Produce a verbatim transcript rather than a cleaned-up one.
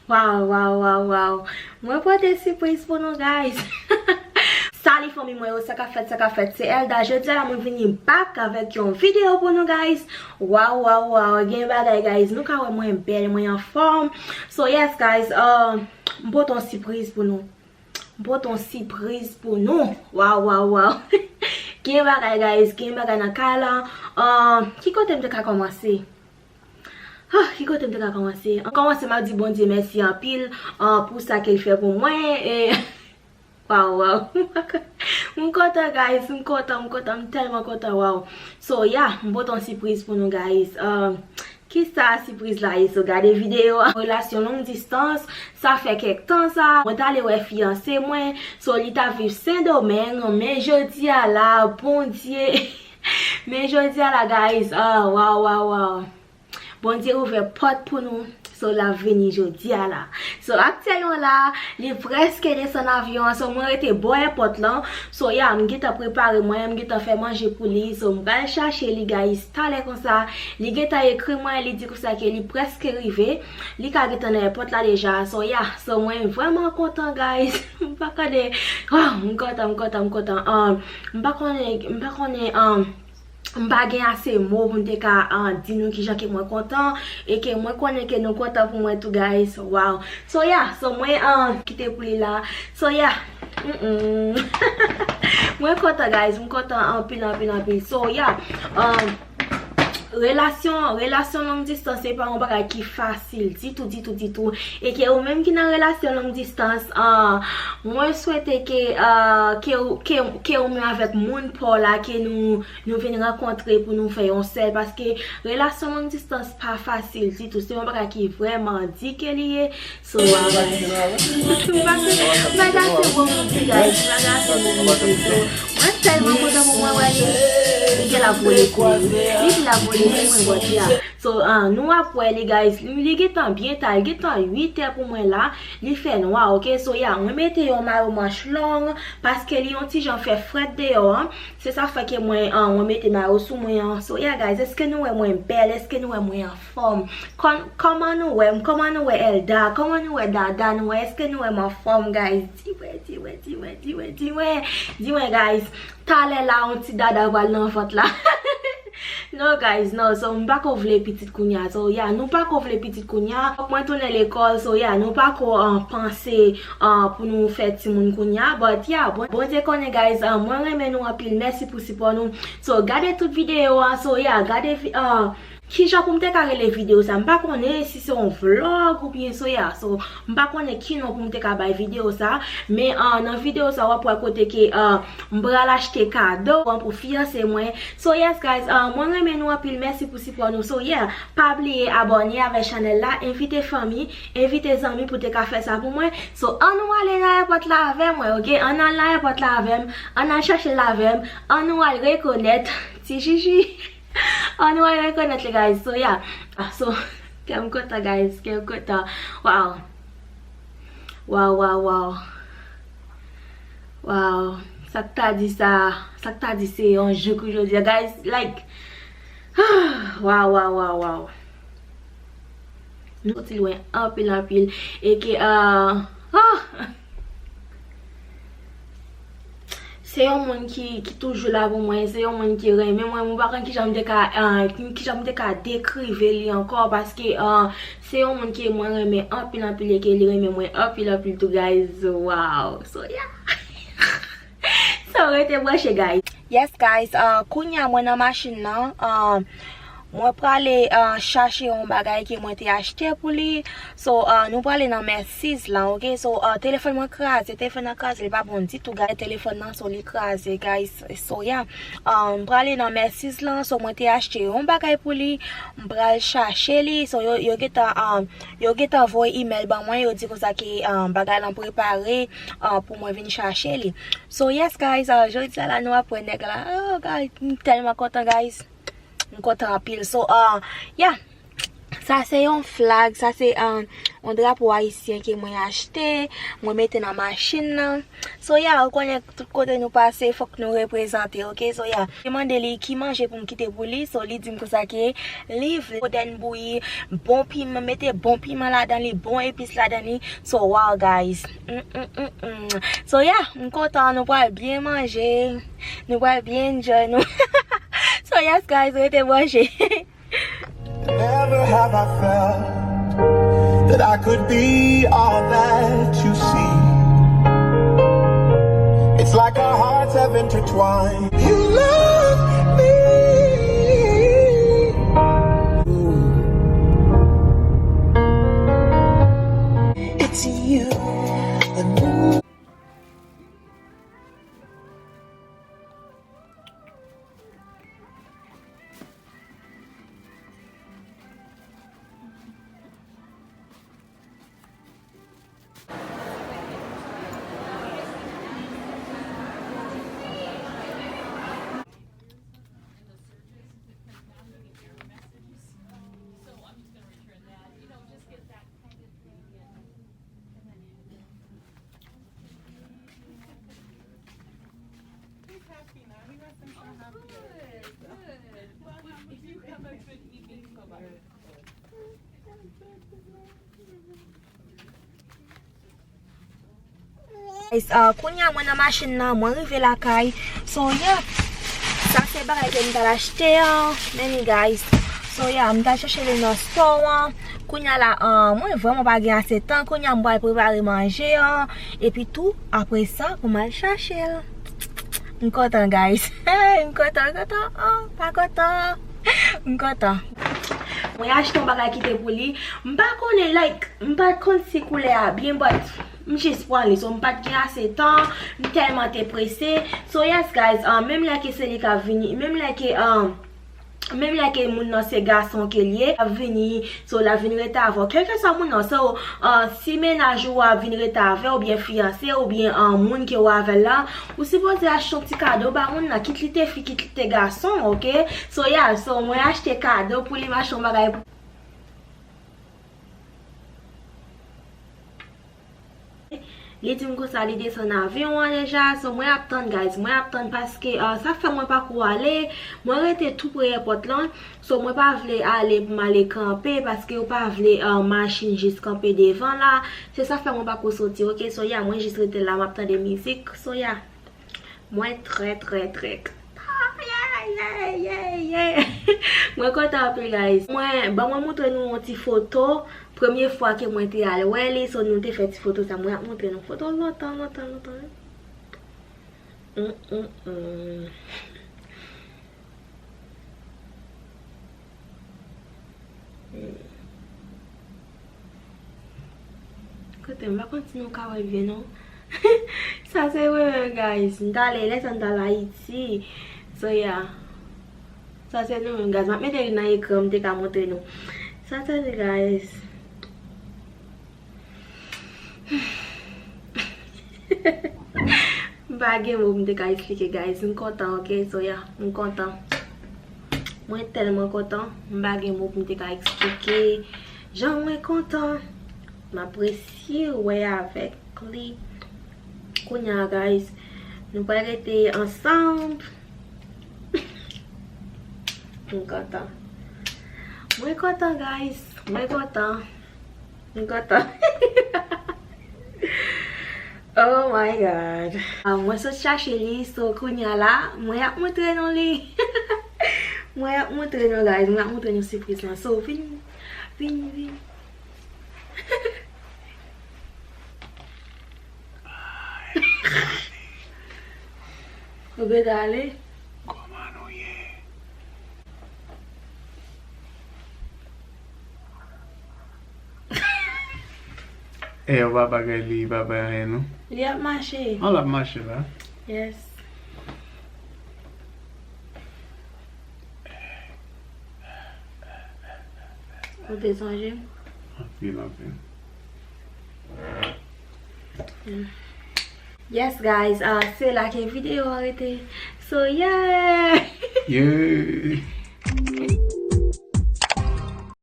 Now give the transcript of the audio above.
Waw, waw, waw, waw. Mwen pote sipriz pou nou, guys. Salut fanmi mwen yo, sa k ap fèt, sa k ap fèt, se Elda. Jodi a la, mwen vini back avèk yon videyo pou nou, guys. Waw, waw, waw, gen bagay, guys. Nou ka wè mwen bèl, mwen anfòm. So, yes, guys, uh, m pote yon sipriz pou nou. M pote yon sipriz pou nou. Waw, waw, waw. Gen bagay, guys, gen bagay nan kay la. Uh, ki kote m te ka kòmanse? Ah, ki kote m te ka kòmanse? An kòmanse, m ap di Bondye mèsi anpil, ah, pou sa ke l fè pou mwen. E, waw, waw. M kontan, guys. M kontan, m kontan. M tèlman kontan, waw. So, yeah, m pote yon sipriz pou nou, guys. Ah, kisa sipriz la ye? So, gade videyo a. Relasyon long distans, sa fè kèk tan sa. Mwen t ale wè fiyanse mwen. So, li t ap viv Sendomeng. Men jodi a la, Bondye. Men jodi a la, guys. Ah, waw, waw, waw. Bondye ouvè pòt pou nou. So, l ap vini jodi a la. So, aktyèlman la, li prèske desann avyon an. So, mwen rete bò èpòt lan. So, yeah, m gentan prepare mwen, m gentan fè manje pou li. So, m pral chache li, guys, talè konsa. Li gentan ekri mwen, li di konsa ke li prèske rive. Li ka gentan nan èpòt la deja. So, yeah, so mwen vrèman kontan, guys. M pa konnen. Oh, m kontan, m kontan, m kontan. Um, m pa konnen, m pa konnen, um, M pa gen ase mo pou m te ka, ah, di nou kijan ke mwen kontan e ke mwen konnen ke nou kontan pou mwen tou, guys. Wow. So, yeah. So, mwen, ah, kite pou li la. So, yeah. Mm-mm. Mwen kontan, guys. Mwen kontan anpil, anpil, anpil. So, yeah. Um, relasyon, relasyon long distans, se pa yon bagay ki fasil ditou, ditou, ditou. E ke ou menm ki nan relasyon long distans, ah, mwen swete ke, ah, ke, ke, ke ou menm avèk moun pa w la, ke nou nou vin rankontre pou nou fè yon sèl, paske relasyon long distans pa fasil ditou. Se yon bagay ki vrèman di ke li ye. So, ah, bagay se bon pou di, guys. Bagay se bon pou di. So, mwen tèlman kontan pou mwen wè li. Li gen la vole kou. Li gen la vole kou, mwen bò di a. So, ah, nou ap wè li, guys. Li gentan byen ta, li gentan uit è pou mwen la. Li fè nwa, ok? So, yeah, mwen mete yon mayo manch long, paske li yon ti jan fè frèt deyò an. Se sa fè ke mwen, ah, mwen mete mayo sou mwen an. So, yeah, guys, èske nou wè mwen bèl? Èske nou wè mwen anfòm? Kòm-, kòman nou wè m? Kòman nou wè Elda? Kòman nou wè Dada? Nou wè, èske nou wè m anfòm, guys? Di mwen, di mwen, di mwen, di mwen, di mwen. Di mwen, guys. Talè la, yon ti dada pral nan vant la. No, guys, no. So, m pa ko vle pitit kounya. So, yeah, nou pa ko vle pitit kounya. Fòk mwen tounen lekòl. So, yeah, nou pa ko, ah, panse, ah, pou nou fè timoun kounya. But, yeah, bon, Bondye konnen, guys, ah, mwen renmen nou anpil. Mèsi pou sipò nou. So, gade tout videyo a. So, yeah, gade vi-, ah, kijan pou m te ka rele videyo sa? M pa konnen si se yon vlog oubyen so, yeah. So, m pa konnen ki non pou m te ka bay videyo sa. Men, ah, nan videyo sa, w ap wè kote ke, ah, m pral achte kado an pou fiyanse mwen. So, yes, guys, ah, mwen renmen nou anpil. Mèsi pou sipò nou. So, yeah, pa bliye abòne avèk chanèl la, envite fanmi, envite zanmi pou te ka fè sa pou mwen. So, ann nou ale nan èpòt la avè mwen, ok? Ann al nan èpòt la avè m, ann al chache l avè m, ann nou al rekonèt Ti Jiji. Ann nou al rekonèt li, guys. So, yeah. Ah, so, kè m kontan, guys. Kè m kontan. Wow. Wow, wow, wow. Wow. Sa k ta di sa? Sa k ta di se yon jou kou jodi a, guys? Like, wow, wow, wow, wow. Nou soti lwen anpil, anpil. E ke, ah, ah, se yon moun ki, ki toujou la pou mwen, se yon moun ki renmen mwen, mwen pa konn kijan m te ka, ah, kijan m te ka dekrive li ankò, paske, ah, se yon moun ke mwen renmen anpil, anpil, e ke li renmen mwen anpil, anpil tou, guys. Wow. So, yeah. So, rete branche, guys. Yes, guys, ah, kounya mwen nan machin nan, ah, mwen prale, ah, chache yon bagay ke mwen te achte pou li. So, ah, nou prale nan Macy's lan, ok? So, ah, telefòn mwen kraze, telefòn nan kraze, li pa bon ditou, guys. Telefòn nan, so, li kraze, guys. So, yeah. Ah, m prale nan Macy's lan, so, mwen te achte yon bagay pou li, m pral chache li. So, yo, yo gentan, ah, yo gentan voye email ban mwen, yo di konsa ke, ah, bagay lan prepare, ah, pou mwen vin chache li. So, yes, guys, ah, jodi a la, nou ap wè nèg la. Oh, guys, m tèlman kontan, guys. M kontan anpil. So, ah, yeah. Sa se yon flag, sa se, um, yon drapo ayisyen ke mwen achte, mwen mete nan machin nan. So, yeah, ou konnen tout kote nou pase, fòk nou reprezante, ok? So, yeah. Mwen mande li ki manje pou m kite pou li, so li di m konsa ke li vle kodenn bouyi, bon piman, mete bon piman ladan li, bon epis ladan li. So, wow, guys. Mm, mm, mm, mm. So, yeah, m kontan, nou pral byen manje, nou pral byen enjoy nou. So, yes, guys, rete branche. Never have I felt that I could be all that you see. It's like our hearts have intertwined. You love me. It's you and me. He's happy now. He wasn't so happy earlier. Good, good. Well, if you have a good evening, bye-bye. Guys, uh, kounye a mwen nan machin nan, mwen rive lakay. So, yeah. Sa se bagay ke m t al achte an. Men li, guys. So, yeah, m t al chache li nan store an. Kounye a la, uh, mwen vrèman pa gen ase tan. Kounye a m pral prepare manje an. Epi tou, apre sa, pou m al chache l. M kontan, guys. M kontan, m kontan. Oh, pa kontan. M kontan. Mwen achte yon bagay ki te pou li. M pa konnen, like, m pa konn si koulè a byen, but m jis pran li. So, m pa t gen ase tan. M tèlman te prese. So, yes, guys, uh, menm lè ke se li k ap vini, menm lè ke, uh, menm lè ke moun nan se gason ke l ye, l ap vini, so, l ap vin rete avè w. Kèlkeswa moun nan, so, uh, si mennaj ou a vin rete avè w, oubyen fiyanse, oubyen, uh, moun ke w avè l la, ou sipoze achte yon ti kado ba moun nan, kit li te fi, kit li te gason, ok? So, yeah, so, mwen achte kado pou li, m achte yon bagay pou Li di m konsa li desann avyon an deja. So, mwen ap tann, guys. Mwen ap tann paske, ah, sa fè mwen pako ale. Mwen rete tou pre èpòt lan. So, mwen pa vle ale pou m ale kanpe paske yo pa vle, ah, machin jis kanpe devan la. Se sa fè mwen pako soti, ok? So, yeah, mwen jis rete la, m ap tande mizik. So, yeah. Mwen trè, trè, trè kontan. Yeah, yeah, yeah, yeah. Mwen kontan anpil, guys. Mwen, ban mwen montre nou yon ti foto. Premye fwa ke mwen te al wè li, so nou te fè ti foto sa. Mwen ap montre nou foto lontan, lontan, lontan. Hum, hum, hum. Kote m pa konn si nou ka wè l byen non. Sa se mwen menm, guys. M t ale, lè sa m t al Ayiti. So, yeah. Sa se nou menm, guys. M ap mete li nan ekran, m te ka montre nou. Sa se li, guys. M pa gen mo pou m te ka eksplike, guys. M kontan, ok? So, yeah, m kontan. Mwen tèlman kontan. M pa gen mo pou m te ka eksplike jan mwen kontan. M apresye wè avèk li. Kounye a, guys, nou pral rete ansanm. M kontan. Mwen kontan, guys. Mwen kontan. M kontan. Oh my God. Ah, mwen sot chache li, so kounye a la, mwen ap montre nou li. Mwen ap montre nou, guys. Mwen ap montre nou sipriz lan. So, vin, vin, vin. Ou byen ale? Kòman nou ye? E yo pa bagay li, pa bay anyen non. Li ap mache. An l ap mache la. Yes. Ou te sonje m? Anpil, anpil. Yes, guys, ah, se la ke videyo a rete. So, yeah! Yeah!